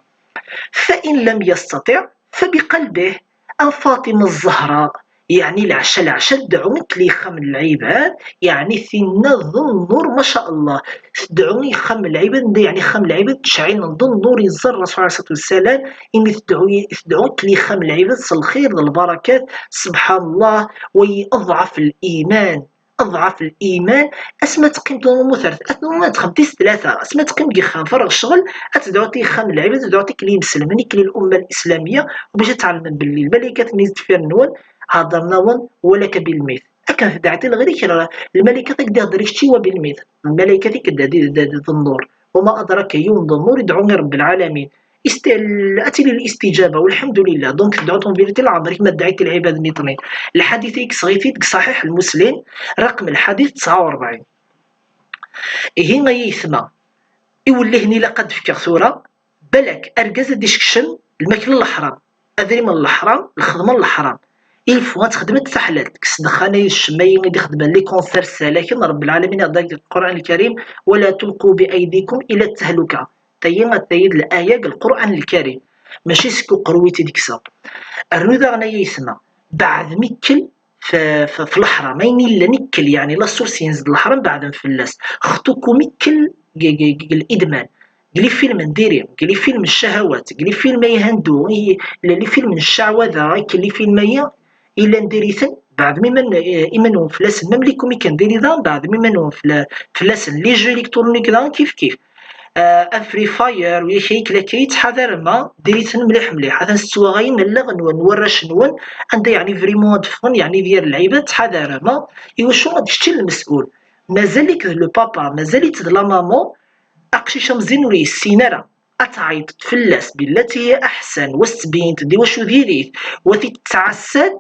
فإن لم يستطع فبقلبه. Am Faṭima Zzahra, yeɛni leɛca, leɛca tdeɛɛu i tlixam n lɛibad, yeɛni tinna d nnur, ma ca Allah. Tdeɛɛu i ixxam n lɛibad, anda yeɛni ixxam n lɛibad ttceɛɛilen d nnur, yeẓẓar Ṛṛasul ɛalayhi ṣṣalatu wassalam, imi tdeɛɛu, tdeɛɛu i tlixam n lɛibad s lxir d lbarakat, subḥan Allah, wa أضعف الإيمان. أضعف الإيمان, asmi ad teqqim tnumut ar, ad tnumut ad texdem tis tlata, asmi ad teqqim deg yixxam, ferreɣ ccɣel, ad tedɛu i yixxam n lɛibad, ad tedɛu i tikli imselmen, ikli l'umma l'islamiyya, bac ad tɛelmem belli lmalikat-nni deffir-nwen, heddren-awen, ولك بالمثل. Akken tedɛiḍ i lɣir-ik, lmalikat ad k-d-ihedder i kečči wa بالمثل. Lmalikat i k-d-, d, d, d, d nnur. وما أدراك, yiwen d nnur, idɛu i Rebbi lɛalamin. Ad tili listijaba, walḥemdulillah. Donc, tedɛuḍ en vérité, leɛmer-ik ma tedɛiḍ i lɛibad-nniḍen. Lḥadit-agi sɣiɣ-t-id deg Ṣaḥiḥ Lmuslim, raqem lḥadit tesɛa u ṛebɛin. Ihi, ay aytma, iwellihen ilaq ad d-fkeɣ tura, balak argaz ad d-iskecem lmakla n leḥram, adrim n leḥram, lxedma n leḥram. Il faut ad txedmeḍ taḥlalt, kkes ddexxan ay ccemma-yi i d-ixeddmen les concerts ssalaken, Rebbi lɛalamin iɣedda deg Lqur'an Lkarim: ولا تلقوا بأيديكم إلى التهلكة. Tayi, tayi d laya deg Lqur'an Lkarim, mačči seg uqerruy i tt-id-kkseɣ. Rnu daɣen ay aytma, beɛdem ikkel f, f, f leḥram, ayen illan ikkel, yeɛni la source yenz-d leḥram, beɛdem fell-as. Xṭukum ikkel g, g, g, g lidman, g les films n diri, g les films n ccahawat, g les films ay handu, i, les films n ccaɛwada, ikkel les films-ayi, illan diri-ten, beɛdem iman, eh, iman-nwen fell-asen, même les comics n diri daɣen, beɛdem iman-nwen fell-, fell-asen, les jeux électroniques daɣen, kif kif. Ah, a Free Fire, u yak ay klakay, ttḥadarem, ah, diri-ten mliḥ mliḥ. Atan s ttwaɣayen allaɣ n, n warrac-nwen, anda yeɛni vraiment ad ffɣen, yeɛni di yir lɛibad, ttḥadarem, ah, iwacu ad kečč i lmes'ul. Mazal-ik d le papa, mazal-itt d la maman, aqcic amzin ur yessin ara. Ad tɛeyṭeḍ fell-as بالتي هي أحسن, wa s-tbeyyneḍ-d iwacu diri-t, wa t-id-tettɛassad,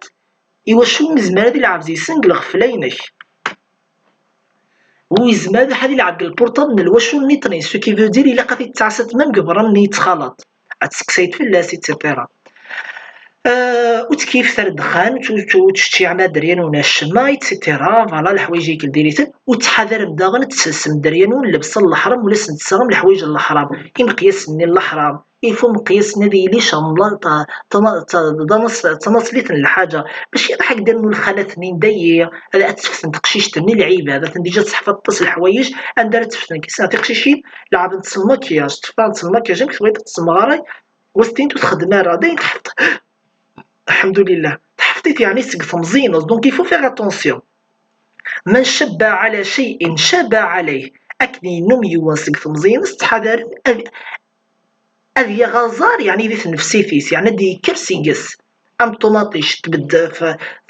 iwacu ur yezmir ad ilɛeb deg-sen deg lɣefla-inek. Ur yezmir ad ilɛeb deg lpurṭab n lwacu nniḍen, ce qui veut dire ilaq ad t-id-tettɛassad même deg berra-nni yettxalaḍ. Ad tseqsayeḍ fell-as, et cetera. Euh, ur ttkeyyifet ara ddexxan, ur tt-, ur tt-, ur ttceččiɛem aderyan ur acemma, et cetera. Voilà, leḥwayeǧ-agi diri-ten. Ur ttḥadarem daɣen ad tesselsem dderya-nwen llebsa n leḥram, ur asen-d-tessaɣem leḥwayeǧ n leḥram, imeqyasen-nni n leḥram. Il faut imeqyasen ad yili cernla ta-, ta-, ta-, d anas-, d tanaṣlit n lḥaǧa. Mačči ad ḥak d-rnu lxalat-nni n dayi, ad, ad tteften teqcict-nni lɛibad, atan déjà teṣḥef aṭas n leḥwayeǧ, anda ara tteften? Kis tiqcicin, leɛbent s lmakyaj, tteffɣent s lmakyaj, amek tebɣiḍ ad tessemɣaray, wa s-tiniḍ ur texdim ara, dayen teḥfeḍ. Alḥemdulillah. Teḥfeḍ-it yeɛni seg temẓi-ines. Donc, il faut faire attention. من شب على شيء شاب عليه. Akken yennum yiwen seg temẓi-ines, ttḥadaren ad, ad yaɣ aẓar, yeɛni di tnefsit-is, yeɛni ad d-yekker seg-s. Am ṭumaṭic, tbedd f,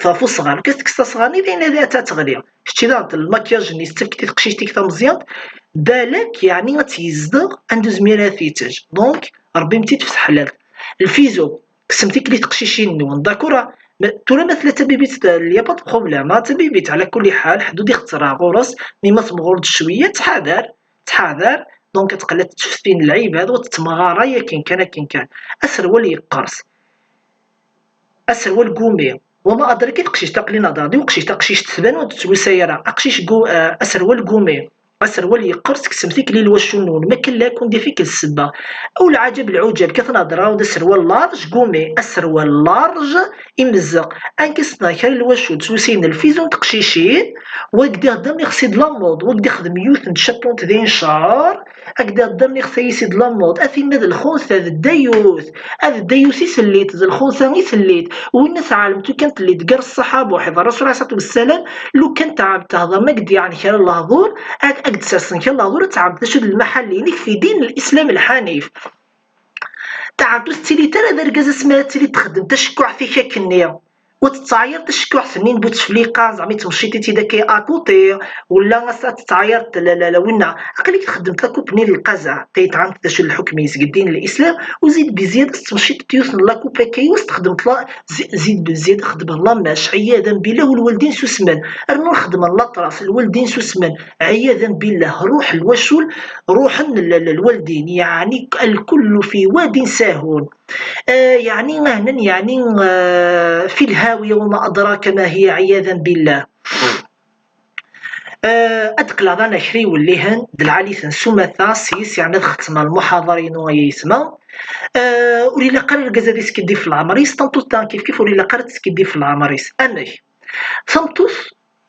f, f usɣar. Kkes, kkes asɣar-nni, d ayen ad, ad teɣli. Kečči daɣen, lmakyaj-nni, tettefk i teqcict-ik tameẓyant, balak, yeɛni ad tt-yezdeɣ, anda ur zmir ad t-yetteg. Donc, ṛebbimt-t-id f teḥlalt. Lfizo, kksemt-t-id i teqcicin-nwen, d'accord? Ma, tura ma tella d tabibit, il y a pas de problème, ha, d tabibit, ɛla kulli ḥal, ḥedd ur d-ixetter ɣur-s, mi ma temɣur-d cwiya, ttḥadar, ttḥadar, donc ad teqqel ad tettfetin lɛibad, ur tettemɣaray akken kan, akken kan. Aserwal yeqqers, aserwal gumi, wama adrak i teqcict, aqli nehder di uqcic, taqcict tban ur d-tettlusay ara, aqcic gu-, eh, aserwal gumi, aserwal yeqqers, kksemt-t-id i lwacu-nwen, ma kella ad ken-d-ifk d ssebba. Aw lɛajab lɛujab, kan ad nehder, aw d aserwal large gumi, aserwal large imezzeq. Anki s kra n lwacu ttlusayen lfizo n teqcicin, wa deg d-ixeddem ixsi de la mode, wa deg d-ixdem yiwet n tcapont d incer, ad deg d-ixdem ixsi de la mode, a tinna d lxunsa d ddayut, ad ddayut i tellit, d lxunsa i tellit, winna teɛlem tu kan tellit gar ṣṣaḥaba u ḥed Rasul alayhi ṣṣalatu wessalam, lukan teɛɛem tehder ma deg d-yeɛni kra n lehdur, ad, ad d-sersen kra n lehdur, ad teɛɛem d acu d lmaḥal-inek fi din l-Islam lḥanif. Taɛebbuḍt ur tettilit ara d argaz asmi ara tili txeddem tacekkuɛt-ik akkenni. Ur tettɛayir tacekkuɛt-nni n Butefliqa, zeɛma i tmecciṭ-itt-id akka à côté, wala ass-a tettɛayir la, la, la, winna. Aql-ik txeddem la coupe-nni n lqazeɛ, tayet ɛamt d acu n lḥukm-is deg ddin n Lislam, u zid bizzyada s tmecciṭ yiwet n la coupe akka, yiwet txeddem la, zi-, zid bizzyada xedmen la mèche, ɛiyadan billah, u lwaldin susmen. Rnu xedmen l'aṭras, lwaldin susmen. Ɛiyadan billah, ruḥ lwacul, ruḥen l-, l-, lwaldin, yeɛni الكل في واد ساهون. Ah, yeɛni, ahnan, yeɛni, ah, في الهاوية وما أدراك ما هي, ɛiyadan billah. Ah, ad d-qqleɣ daɣen kra iwellihen, d lɛali-ten s umata, s yis, yeɛni ad xetmeɣ lmuḥaḍara-inu ay aytma. Ah, ur ilaq ara argaz ad iskiddib f leɛmer-is, tameṭṭut daɣen kif kif ur ilaq ara ad teskiddib f leɛmer-is. Amek? Tameṭṭut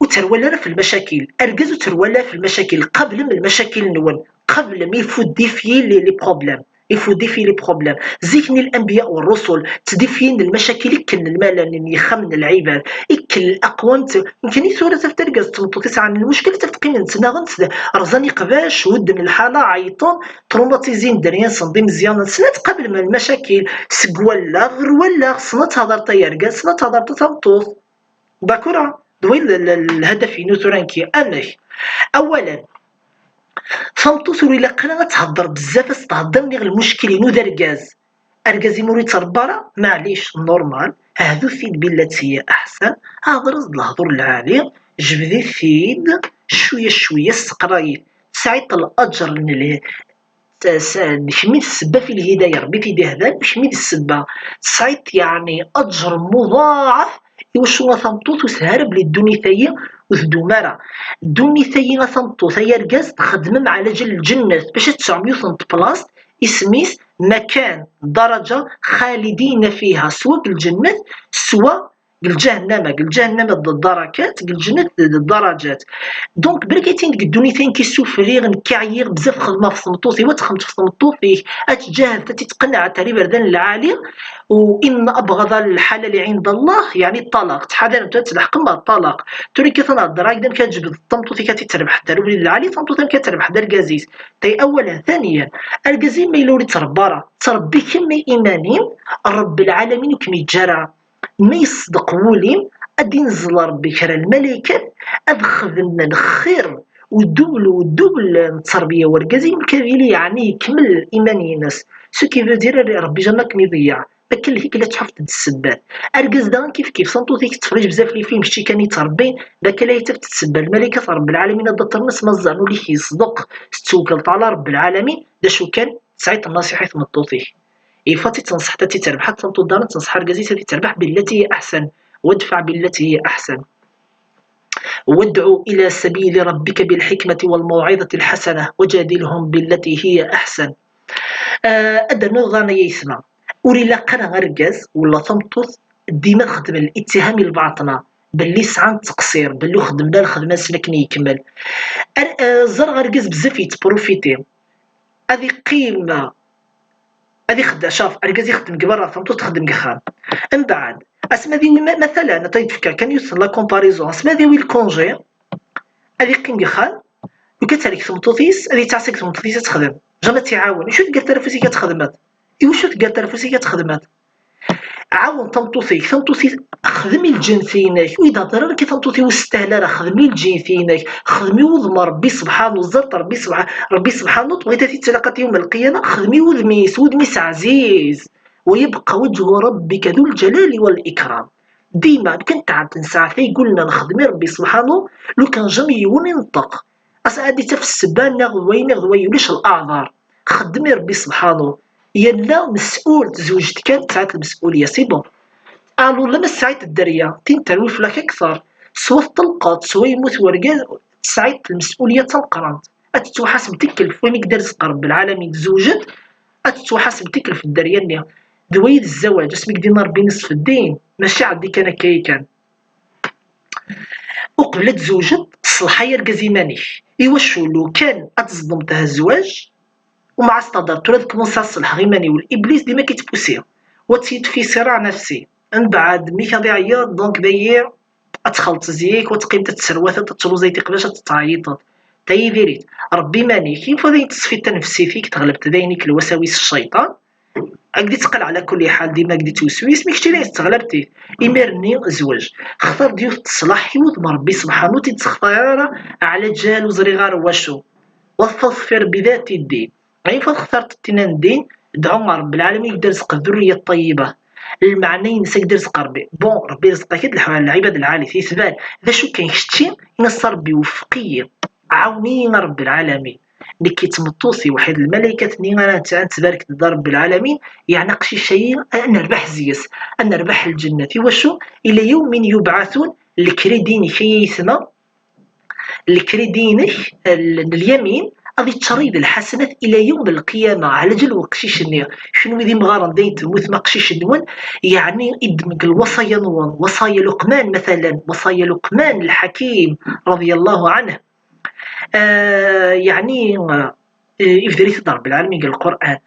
ur terwel ara f lmacakil. Argaz ur terwel ara f lmacakil. Qablem lmacakil-nwen. Qablem, il faut défier les, les problèmes. Il faut défier les problèmes. Zik-nni lanbiya u rrusul ttdifyin lmacakil, ikken lmala n yexxamen n lɛibad, ikken aqwam t-, nekni tura tafet argaz d tmeṭṭut i sɛan lmuckil, tafet qqimen ttnaɣen, rẓan iqbac, hudden lḥala, ɛeyṭen, traumatisés dderya-nsen d imeẓyanen, snat qablem lmacakil, seg wallaɣ ɣer wallaɣ, snat hedṛet ay argaz, snat hedṛet a tameṭṭut. D'accord? D wayen l-, l-, lhadaf-inu tura nekki. Amek? Awalen, Tameṭṭut ur ilaq ara ad thedder bezzaf, ad s-thedder niɣ lmuckil-inu d argaz. Argaz-im ur yettrebba ara, maɛlic, normal, hdu-t-id billati hiya aḥsan, hder-as-d lehdur lɛali, jbed-it-id, cwiya cwiya, sseqray-it. Tesɛiḍ laǧer n l-, s-, s-, d kemm i d ssebba fi lhidaya, Rebbi i t-id-ihdan, d kemm i d ssebba. Tesɛiḍ, yeɛni, aǧer muḍaɛaf. Iwacu a tameṭṭut ur telhi ara belli ddunit-ayi ur tdum ara? Ddunit-ayi a tameṭṭut, ay argaz, txeddmem ɛla ǧal lǧennet, bac ad tesɛum yiwet n tplaṣt, isem-is makan, daraǧa, xalidina fiha, swa deg lǧennet, swa deg lǧahennama. Deg lǧahennama d ddarakat, deg lǧennet d ddaraǧat. Donc, balak akken deg ddunit-a nekk issufriɣ, nekk ɛyiɣ, bezzaf xedmeɣ ɣef tmeṭṭut-iw, ad texdmeḍ ɣef tmeṭṭut-ik, ad tǧahed, ad tt-tqenneɛ, ad terr iberdan lɛali, u inna abɣada lḥalali ɛinda Allah, yeɛni ṭṭalaq. Ttḥadaremt ad tleḥqem ɣer ṭṭalaq. Tura kan ad nehder, amek ad tjebdeḍ tameṭṭut-ik ad tt-terbeḥ, terr ubrid lɛali, tameṭṭut amek ad terbeḥ d argaz-is. Tay awal, thaniyan, argaz-im ma yella ur yettrebba ara, ttrebbi kemm i iman-im, Rebbi lɛalamin ur kem-yeǧǧa ara. Ma yesseḍq wul-im, ad d-inzel Rebbi kra n lmalaykat, ad xedmen lxir, u ddubel, u ddubel n tterbiya n urgaz-im, ad yili yeɛni ikemmel iman-ines. Ce qui veut dire, Rebbi jamais ad kem-iḍeyyeɛ. Akken lhik la tḥuft-d ssebbat. Argaz daɣen kif kif, tameṭṭut-ik tettferrij bezzaf les films, kečči kan i ttrebbin, d akka la yettaf-d ssebba. Lmalaykat n Rebbi lɛalamin ad d-ṭṭren asma ẓẓan ul-ik yesḍeq, tettwekleḍ ɛla Rebbi lɛalamin, d acu kan, tesɛiḍ nnasiḥa i tmeṭṭut-ik. Ilaq ad tt-ttenṣḥeḍ ad tt-terbeḥ, ad tameṭṭut daɣen ad tenṣeḥ argaz-is ad t-terbeḥ billati hiya aḥsan, wadfaɛ billati hiya aḥsan. Wadɛu ila sabili rabbika bilḥikmati walmawɛidati lḥasana wajadilhum billati hiya aḥsan. Ah, ad d-rnuɣ daɣen ay aytma, ur ilaq ara argaz wala tameṭṭut dima txeddem littiham i lbaṭna belli sɛan ttqṣir, belli ur xeddmen ara lxedma-nsen akken yekmel. Ar-, ah, ẓer argaz bezzaf yettprofiti. Ad iqqim, ad ixeddeɛ, caf, argaz ixeddem deg berra, tameṭṭut txeddem deg uxxam. Mbeɛd, asma d iwi ma-, matalan, ad yi-d-tefka kan yiwet n la comparaison, asma d iwi lkunji, ad iqqim deg uxxam, lukan ad terk tmeṭṭut-is, ad yettɛassa deg tmeṭṭut-is ad texdem. Jamais ad tt-iɛawen. Iwacu teggar tara afus-ik ad txedmeḍ? Iwacu teggar tara afus-ik ad txedmeḍ? Ɛawen tameṭṭut-ik, tameṭṭut-ik, xdem i lǧennet-inek, ur yi-d-hder ara akka tameṭṭut-iw ur testahel ara, xdem i lǧennet-inek, xdem i wudem n Rebbi subḥanu, ẓer-t Rebbi subḥa-, Rebbi subḥanu, tebɣiḍ ad t-id-tlaqaḍ yawm lqiyama, xdem i wudem-is, wudem-is ɛziz. ويبقى وجه ربك ذو الجلال والإكرام. Dima, lukan tɛebd nesɛa tagul-nneɣ nxeddem i Rebbi subḥanu, lukan jamais yiwen inṭeq. As-, ad d-ittaf ssebba neɣ d wayen neɣ d wayen, ulac leɛḍar. Xeddem i Rebbi subḥanu. Yella mes'ul, tezweǧ-d kan, tesɛiḍ lmes'ulya, c'est bon. Alors, lama tesɛiḍ dderya, tin terwi fell-ak akteṛ. Swa teṭṭelqeḍ, swa yemmut wergaz, tesɛiḍ lmes'ulya d tameqqrant. Ad tettwaḥaseb tikkelt, wayen i k-d-irzeq Rebbi lɛalamin, tzewǧeḍ, ad tettwaḥaseb tikkelt dderya-nni. D wayi d zzawaǧ, asmi i k-d-yenna Rebbi nisf ddin, mačči ɛeddi kan akka yakan. Uqbel ad tzewǧeḍ, ṣleḥ ay argaz iman-ik. Iwacu lukan ad teẓḍem tehezwaǧ, u ma as-tehder tura ad kmunsiɣ ad ṣelḥeɣ iman-iw, Iblis dima k-ittpusi. Wa tt-yeṭṭef i ṣiraɛ nafsi. Mbeɛd, mi k-ad iɛeyyeḍ, donc dayi ad txelṭ zik, wa teqqimt ad tesserwateḍ, ad telluẓay tiqbac, ad tettɛeyyiṭeḍ. Tayi diri-tt. Rebbi iman-ik, une fois dayen teṣfiḍ tanefsit-ik, teɣlebt dayen-ik lwasawi s cciṭan, ad k-d-itteqqal ɛla kulli ḥal, dima ad k-d-ittweswis, mi kečči dayen tettɣlab-it. Imir-nni zwej. Xtar-d yiwet n ṣṣlaḥ i wudem n Rebbi subḥanu, ur tt-id-ssextar ara ɛla ǧal ur ẓriɣ ara wacu. Wa teḍfir bi dati ddin. Une fois textareḍ tin n ddin, dɛu ɣer Rebbi lɛalamin ad k-d-irzeq ddurriya ṭṭeyyiba. Lmeɛna-ines ad k-d-irzeq Rebbi. Bon, Rebbi irzeq-ak-id lḥ-, lɛibad lɛali, titbal. D acu kan kečči, ini-as a Rebbi wefeq-iyi. Ɛawen-iyi a Rebbi lɛalamin. Nekk d tmeṭṭut-iw, ḥid lmalaykat-nni ara tt-, ara nettbarek d Rebbi lɛalamin, yeɛni aqcic-ayi ad nerbeḥ zeg-s, ad nerbeḥ lǧennet. Iwacu? Ila yawmin yubɛathun, lekridi-inek ay aytma, lekridi-inek, l-, n lyamin, ad ittcerrig d lḥasanat ila yawm lqiyama, ɛla ǧal weqcic-nni. Kenwi d imɣaren dayen temmutem aqcic-nwen, yeɛni iddem deg lwaṣaya-nwen, waṣaya Luqman, matalan, waṣaya Luqman lḥakim, radiyallahu anhu. Ah, yeɛni, ah, ibder-it-id Rebbi lɛalamin deg Lqur'an.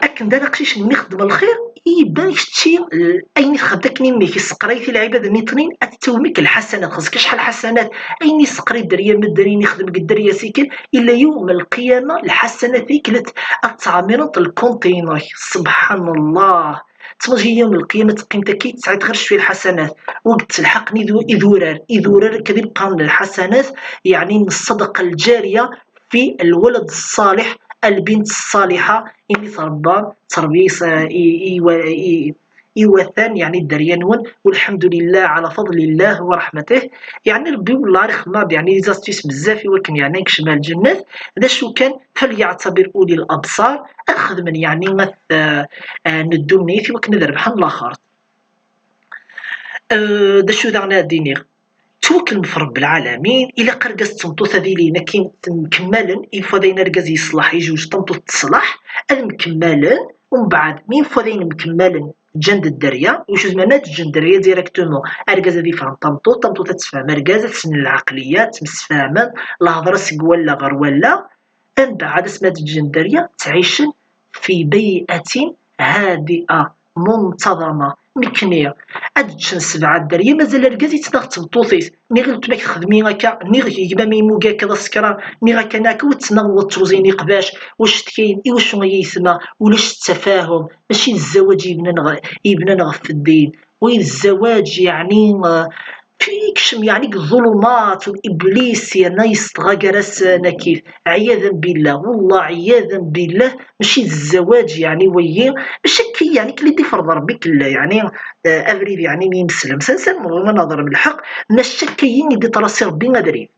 Akken d aqcic-nni ixeddem lxir, yebda kečči, eh, ayen i txeddem akken i mmi-k, yesseqray-it i lɛibad nniṭnin, ad t-tawim-ik lḥasanat, xeẓ-k acḥal lḥasanat, ayen i yesseqray dderya medden, ayen ixdem deg dderya sikel, ila yawm lqiyama lḥasanat-ik la t-, ad ttɛemmirent lkunt-inek. Subḥan Allah. Tmej yawm lqiyama teqqim taki tesɛiḍ ɣer cwi lḥasanat. Ur d-telḥaq n idurar, idurar akka d ibqan n lḥasanat, yeɛni n ṣṣadaqa lǧariya fi lwalad ṣṣaliḥ, albint ṣṣaliḥa, imi tṛebbam, terbi i, i, i, iwatan, yeɛni dderya-nwen, walḥemdulillah ɛala faḍlillah wa raḥmatih. Yeɛni Rebbi wellah ar ixdem-aɣ-d yeɛni des astuces bezzaf i wakken yeɛni ad nekcem ar lǧennet. D acu kan, falyaɛtabir uli labṣar, ad xedmen yeɛni at, eh, eh, n ddunit i wakken ad rebḥen laxert. Eh, d acu daɣen ara d-iniɣ? Ttwakellem ɣef Rebbi lɛalamin, ilaq argaz d tmeṭṭut ad ilin akken mkemmalen, il faut d ayen argaz yeṣleḥ, yejweǧ tameṭṭut teṣleḥ, ad mkemmalen, umbeɛd, mi il faut d ayen mkemmalen, ǧǧan-d dderya, iwacu zemren ad ǧǧen dderya directement, argaz ad ifhem tameṭṭut, tameṭṭut ad tefhem argaz, ad ssnen lɛeqliya, ttemsefhamen, lehḍra seg wallaɣ ɣer wallaɣ, umbeɛd asmi ad ǧǧen dderya, ttɛicen fi bay'atin hadi'a, muntaḍama. Nekni, ad ǧǧen sebɛa dderya, mazal argaz yettnaɣ d tmeṭṭut-is. Nniɣ i weltma-k txedmi akka, nniɣ gma-m yemmug akka d asekran, nniɣ akka, akka, ur ttnaɣ, ur ttruẓin iqbac, ur cetkayen, iwacu ay aytma, ulac ttafahum, mačči d zzawaǧ yebnan ɣ-, yebnan ɣef ddin, wa d zzawaǧ, yeɛni, eh, ikcem, yeɛni, deg ḍulumat, ul iblis, yerna yesṭeɣ gar-asen akkit. Ɛiyadan billah, wallah, ɛiyadan billah, mačči d zzawaǧ, yeɛni, wagi, mačči akka, yeɛni, kelli d-ifreḍ Rebbi kella, yeɛni, eh, abrid, yeɛni, n yimeslem. Sansan, ma nehḍer lḥeqq, mačči akka i d-iṭrasi Rebbi abrid.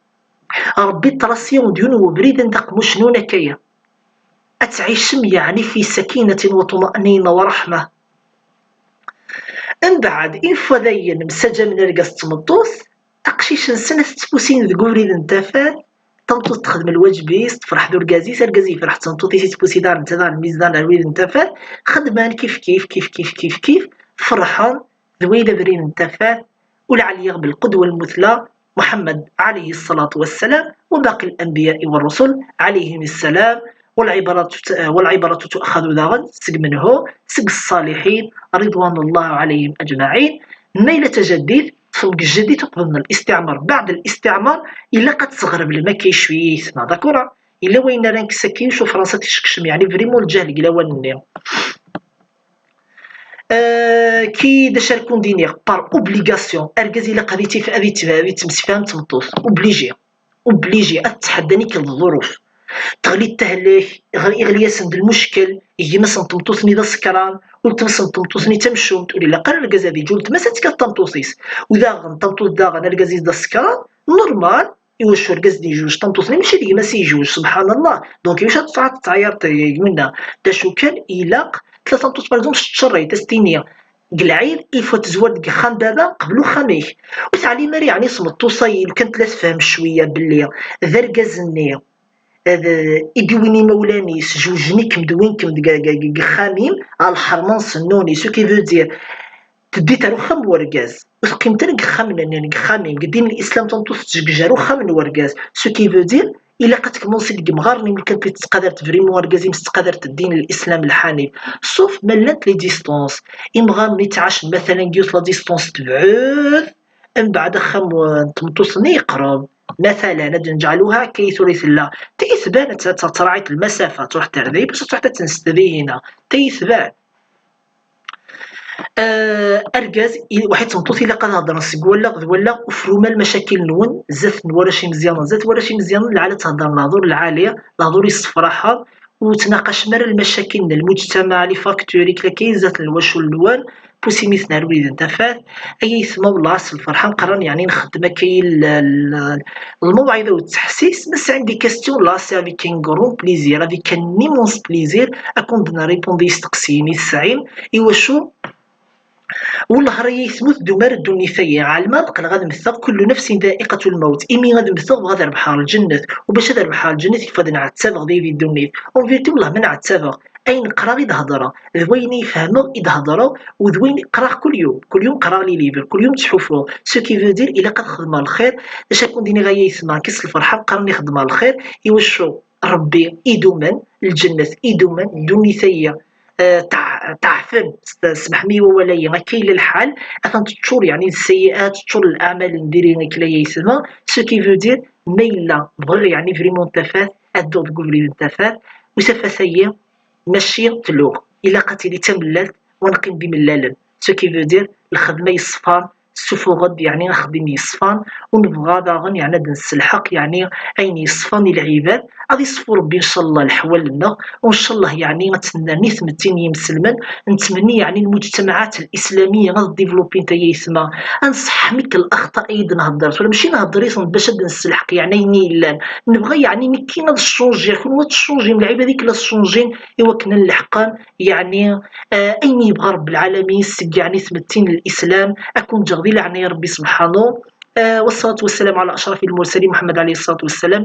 Rebbi iṭrasi-awen-d yiwen n ubrid anda aqmuc-nwen akka-ya. Ad tɛicem, yeɛni, fi sakinatin wa tuma'nina wa raḥma. Mbeɛd, une fois dayen msaǧamen argaz d tmeṭṭut, aqcic-nsen ad t-ttpusin deg ubrid n tafat, tameṭṭut texdem lwaǧeb-is, tefreḥ d urgaz-is, argaz yefreḥ d tmeṭṭut-is, yettpusi daɣen netta daɣen mmi-s daɣen ar ubrid n tafat, xedmen kif kif, kif kif, kif kif, ferḥen d wayen abrid n tafat, ولعلي بالقدوة المثلى محمد عليه الصلاة والسلام وباقي الأنبياء والرسل عليهم السلام، والعبرة ت-، والعبرة تؤخذ daɣen seg منه، seg الصالحين رضوان الله عليهم أجمعين. Ma yella tajaddit, ṭṭfen deg tjaddit uqbel n الاستعمار، بعد الاستعمار, ilaq ad tesɣerbem akka cwiya, d'accord? Yella wayen ara nekkes akka, yuc Fransa tiskecem, yeɛni vraiment lǧahl deg lawan-nni. Euh, ki d acu ara kun-d-iniɣ, par obligation, argaz ilaq ad ittif-, ad ittif-, ad ittemsefham d tmeṭṭut, obligé, obligé, ad tḥeddan ikk lḍuruf. Teɣli tehlek, iɣ-, iɣli-yasen-d lmuckel, gma-s n tmeṭṭut-nni d asekran, weltma-s n tmeṭṭut-nni d tamcumt, ur ilaq ara argaz ad iǧǧ weltma-s ad tekkat tameṭṭut-is. U daɣen, tameṭṭut daɣen, argaz-is d asekran, normal, iwacu argaz d-yejwej tameṭṭut-nni, mačči d gma-s i yejwej, subḥan Allah. Donc, iwacu ad tesɛa tettɛayar gma-nneɣ? D acu kan, ilaq, tella tameṭṭut, par exemple, tettcerrayt, ad s-tini, deg lɛid, il faut tezwar deg uxxam baba, qbel uxxam-ik. Ur teɛlim ara, yeɛni, s tmeṭṭut-a, lukan tella tefhem cwiya belli d argaz-nni, d, i d-iwin imawlan-is, jewjen-ikem d winkem deg, deg, deg, deg uxxam-im, a lḥerma n sennun-is, ce qui veut dire, teddi ar uxxam n urgaz, ur teqqimet ara deg uxxam-nni, deg uxxam-im, deg ddin n Lislam tameṭṭut tettjegj ar uxxam n urgaz, ce qui veut dire, ilaq ad tkemmleḍ seg yemɣaren imi kan tettqadar-t vraiment argaz-im, tettqadar-t ddin n Lislam lḥanif, sauf ma llant les distances, imɣaren i ttɛacen matalan deg yiwet la distance tebɛed, mbeɛd axxam n tmeṭṭut-nni yeqreb, matalan, ad nǧeɛluha akka i tura i tella, tayetban ad tt-, tt-, ttraɛit lmasafa, ad truḥ terda, bac ad truḥ ad tenset dihina, tayetban. Eh, argaz, i-, waḥid tmeṭṭut ilaq ad hedren seg wallaɣ d wallaɣ, ufrum lmacakil-nwen, zdat n warrac imeẓyanen, zdat warrac imeẓyanen, lɛali ad theddrem lehdur lɛali, lehdur yessefraḥen, ur ttnaqacem ara lmacakil n lmujtamaɛ, les facteurs, i akka zdat n lwacul-nwen, pusimiten ar wid n tafat, ay aytma, wellah s lferḥ, nqerran, yeɛni nxeddem akka i l-, l-, lmawɛida u ttḥessis, ma sɛin des questions, là, c'est avec un grand plaisir, avec un immense plaisir, ad kun-d-nrépondre i isteqsiyen i tesɛim, iwacu, wellah, ay aytma, ur teddum ara ddunit-agi, ɛelmeɣ ad qqleɣ ad mmteɣ, كل نفس ذائقة الموت, imi ad mmteɣ, bɣiɣ ad rebḥeɣ lǧennet, u bac ad rebḥeɣ lǧennet, yeffeɣ ad nɛettabeɣ di, di ddunit. En vérité, wellah, ma nɛettabeɣ, ayen qqreɣ i d-hedreɣ, d wayen i fehmeɣ i d-hedreɣ, u d wayen i qqreɣ kul yum, kul yum qqreɣ les livres, kul yum ttḥufuɣ. Ce qui veut dire, ilaq ad xedmeɣ lxir, d acu ad kun-d-iniɣ ay aytma, nekk s lferḥ ad qqareɣ i xedmeɣ lxir, iwacu Rebbi idumen, lǧennet idumen, ddunit-agi, eh, tɛ-, teɛfen, s-, smeḥ-iyi wawal-agi, akka yella lḥal, atan teččur, yeɛni, d seyyi'at, teččur leɛmal n diri nekk la aytma, ce qui veut dire, ma yella bɣiɣ, yeɛni, vraiment tafat, ad dduɣ deg ubrid n tafat, u tafat-agi, mačči tluɣ, ilaq ad tili d tamellalt, ur neqqim d imellalen. Ce qui veut dire, lxedma yeṣfan, tessufuɣ-d yeɛni axeddim yeṣfan, u nebɣa daɣen yeɛni ad nselḥeq yeɛni ayen yeṣfan i lɛibad, ad iṣfu Rebbi ncallah leḥwal-nneɣ, u ncallah yeɛni ad tennerni tmetti n yimselmen. Nettmenni yeɛni lmuǧtamaɛat lislamiyya ad développint ay aytma, ad nseḥḥmik laxṭa ay d-nhedder tura, mačči nhedder-iten bac ad nselḥeq yeɛni ayen i yellan. Nebɣa yeɛni nekki ad ccanjiɣ, kunwi ad tccanjim, lɛibad-ik la ccanjin, i wakken ad nleḥqen yeɛni ayen yebɣa Rebbi lɛalamin seg yeɛni tmetti n lislam. Ad ken-ǧǧeɣ di leɛnaya Rebbi subḥanu. Wassalatu wassalamu ɛla acrafi lmursalin Muḥemmed ɛalayhi ṣṣalatu wassalam.